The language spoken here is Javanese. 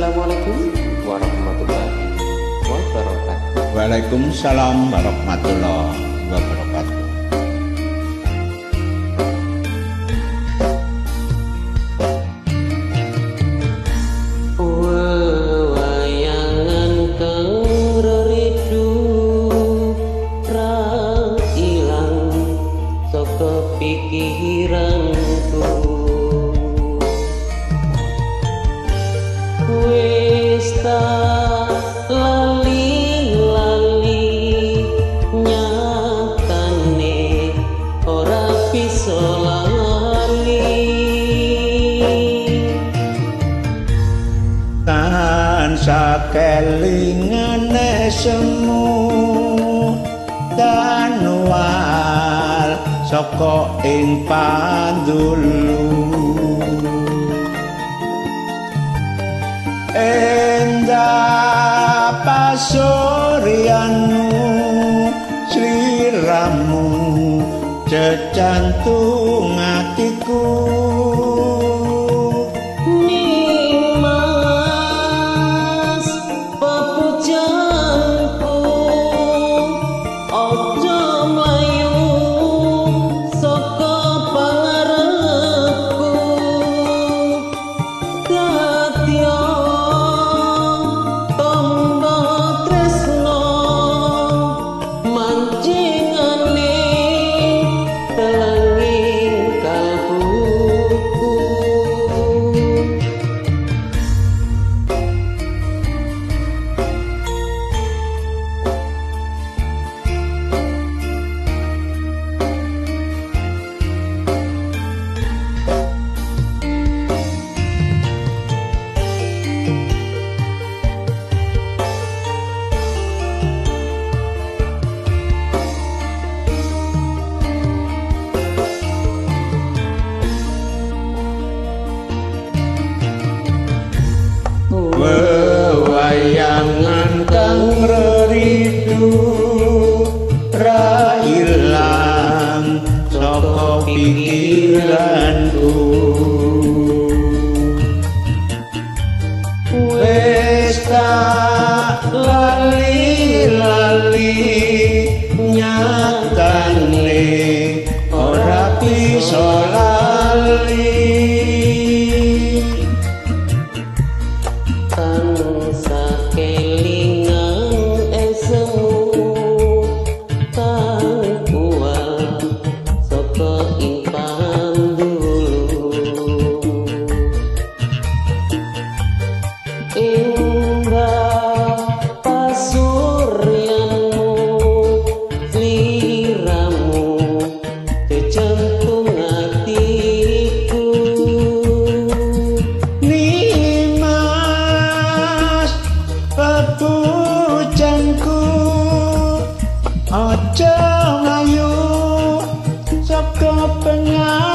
Assalamualaikum warahmatullahi wabarakatuh. Waalaikumsalam warahmatullahi wabarakatuh. Wewayangan kang reridu ra ilang saka pikiranku. Wis tak lali-lali nyatane ora bisa lali. Tansah kelingan semu tanwal saka ing pandulu. Endah pasuryanmu sliramu cecantung atiku. Nimas pepujanku aja mlayu saka pangarepku. Dadi wewayangan kang reridu ra ilang saka pikiranku. Wis tak lali-lali nyatane ora bisa lali. Tansah kelingan esemu kang kuwal saka ing pandulu. Indah pasuryanmu sliramu cecentung atiku. Nimas pepujanku aja mlayu saka pengarepku.